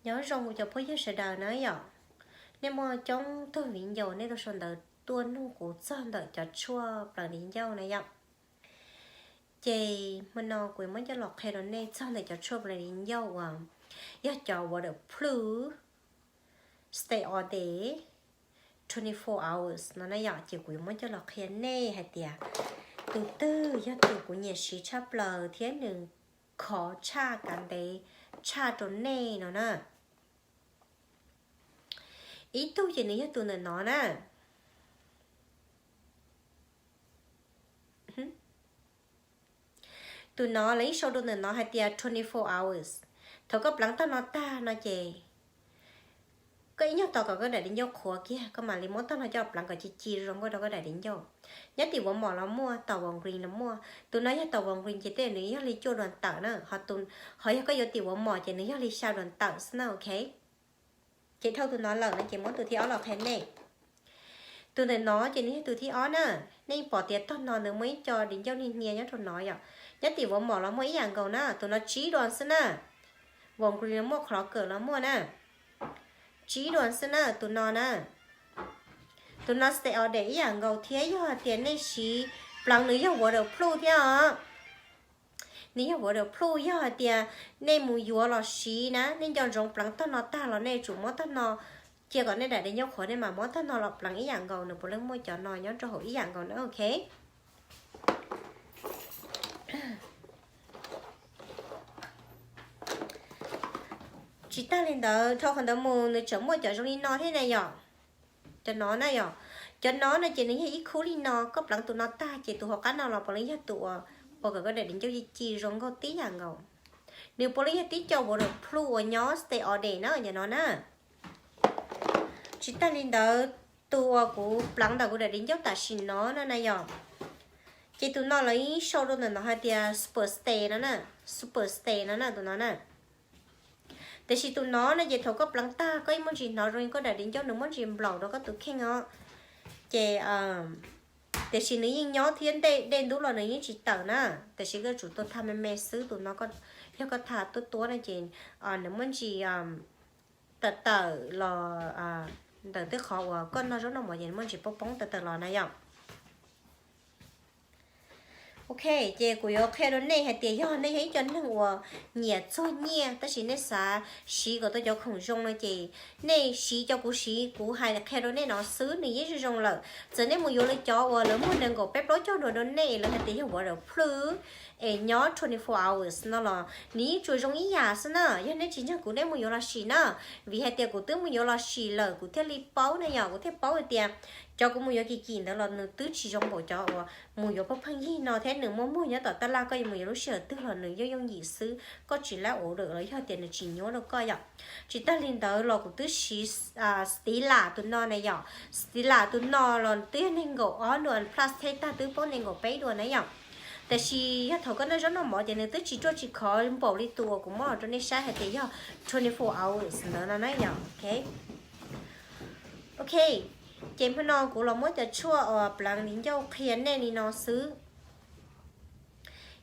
Nyob zoo kuv cov phooj ywg sawv daws na yom. Nej muaj coob tug viv ncaus nej tau sau ntawv tuaj nug kuv txog ntawm cov tshuaj pleev di ncauj na yom. Ces hmo no kuv yuav muab coj los qhia rau nej txog ntawm cov tshuaj pleev di ncauj uas yog cov waterproof, stay all day, twenty four hours no na yom. Ces kuv yuav muab coj los qhia nej hais tias tus twg yog tus kuv nyiam siv tshaj plaws thiab nws khov tshaj kav ntev tshaj rau nej no na. Ib tug ces nws yog tus ntawm no na. Tus no lawv yeej sau rau ntawm no hais tias twenty four hours. Thaum koj pleev tog no tag no ces koj ib nyuag tos kom koj daim di ncauj qhuav kiag koj mam li muab tog no coj pleev kom ci ci zoo nkauj rau koj daim di ncauj. Nyob tim Walmart los muaj, tom Walgreens los muaj. Tus no yog tom Walgreens ces tej nws yog li cuaj duas tawm na, ho yog koj yuav tim Walmart ces nws yog li xya duas tawm xwb na, ok. Ces dhau tus no lawm no ces muab tus thib ob los qhia nej. Tus ntawm no ces nws yog tus thib ob na. Nej pom tias tog no nws muaj ib co di ncauj niag hnia nyob rau no yom. Nyob tim Walmart los muaj ib yam nkaus na, tus no tsib duas xwb na. Walgreens los muaj, Kroger los muaj na. Tsib duas xwb na tus no na. Tus no stay all day ib yam nkaus thiab, yog hais tias nej siv pleev nws yog waterproof thiab os. Nws yog waterproof, yog hais tias nej mus yuav los siv na, nej nco ntsoov pleev tog no tag los nej tsum muab tog no cia kom nej daim di ncauj qhuav nej mam muab tog no los pleev ib yam nkaus, nws puav leej muaj cov no nyob rau hauv ib yam nkaus na, ok. Tsis tag li ntawd, dhau qhov ntawd mus nws tseem muaj cov zoo li no thiab na yom. Cov no na yom, cov no no ces nws yog ib khub li no, koj pleev tus no tag ces tus hauv qab no los puav leej yog tus uas ua kom koj daim di ncauj ci ci zoo nkauj tib yam nkaus. Nws puav leej yog tib co waterproof uas nyob stay all day na, cov no na. Tsis tag li ntawd, tus uas kuv pleev ntawm kuv daim di ncauj tam sim no no na yom, ces tus no lawv yeej sau rau ntawm no hais tias super stay no na, super stay no na tus no na. Tiam sis tus no no ces thaum koj pleev tag koj yeej muaj ntsis hnov zoo li koj daim di ncauj nws muaj ntsis nplaum rau koj tus kheej os. Ces tiam sis nws yeej nyob thiab, dej ntub los nws yeej tsis tawm na. Tiam sis koj tsum tau tha me me xwb, tus no yog koj tha tuab tuab no ces nws muaj ntsis tawm tawm los ntawm tej qhov uas koj noj zaub noj mov ces nws muaj ntsis poob poob tawm tawm los na yom. Ok, ces kuv yuav qhia rau nej hais tias yog nej yog ib co neeg uas nyiam txuag nyiaj tab sis nej xav siv kom tau cov khoom zoo no ces nej siv cov kuv siv, kuv hais qhia rau nej no xwb nws yeej zoo zoo lawm. Txawm nej mus yuav lawv cov uas lawv muag nees nkaum peb plaub caug duas rau nej, lawv hais tias yog waterproof es nyob twenty four hours no los nws yeej tsuas zoo ib yam xwb na. Yog nej tsis ntseeg kuv nej mus yuav los sim na, vim hais tias kuv twb mus yuav los sim lawm kuv thiaj li paub na yom, kuv thiaj paub hais tias cov kuv mus yuav kim kim ntawd los nws twb tsis zoo npaum cov uas mus yuav pheej pheej yig no thiab nws muaj muag nyob tom taj laj, koj yuav mus yuav lub sij hawm twg los nws yooj yooj yim xwb, koj tsis lab ua dawm los yog tias nws tsis nyuaj rau koj yom. Tsis tag li ntawd los kuv twb siv Stila tus no na yom, Stila tus no los twb yog nees nkaum ob duas plus thiab tag twb poob nees nkaum peb duas na yom. Tiam sis yog thaum koj noj zaub noj mov ces nws twb tsis ruaj tsis khov npaum li tus uas kuv muab los rau nej saib hais tias yog twenty four hours ntawd no na yom, ok. Ok, ces hmo no kuv los muab cov tshuaj uas pleev di ncauj qhia nej li no xwb.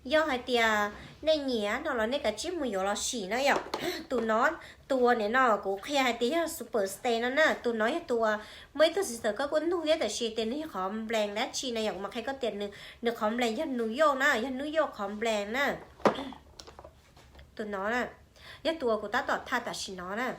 Yog hais tias nej nyiam no los nej kav tsij mus yuav los sim na yom. Tus no, tus uas nim no kuv qhia hais tias yog super stay no na, tus no yog tus uas muaj ib tug sister koj kuj nug thiab tab sis tias nws yog qhov nplees dab tsi na yom, kuv mam qhia koj tias nws qhov nplees yog New York na, yog New York qhov nplees na. Tus no na, yog tus uas kuv tab tom tha tam sim no na.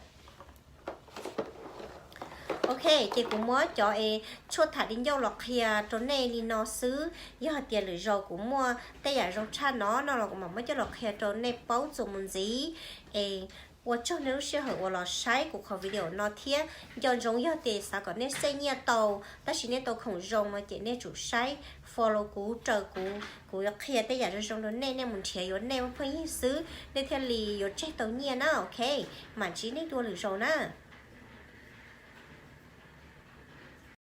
Ok, ces kuv muab cov es tshuaj tham di ncauj los qhia rau nej li no xwb. Yog hais tias lwm zaus kuv muaj tej yam zoo tshaj no no los kuv mam muab coj los qhia rau nej paub txuas mus ntxiv. Es ua tsaug nej lub sij hawm uas los saib kuv qhov video no thiab nco ntsoov yog tias xav kom nej save nyiaj tau tab sis nej tau khoom zoo no ces nej tsum saib follow kuv, raws kuv, kuv yuav qhia tej yam zoo zoo rau nej, nej mus nrhiav yuav nej muaj pheej yig xwb nej thiaj li yuav tseg tau nyiaj na, ok. Mam ntsib nej dua lwm zaus na.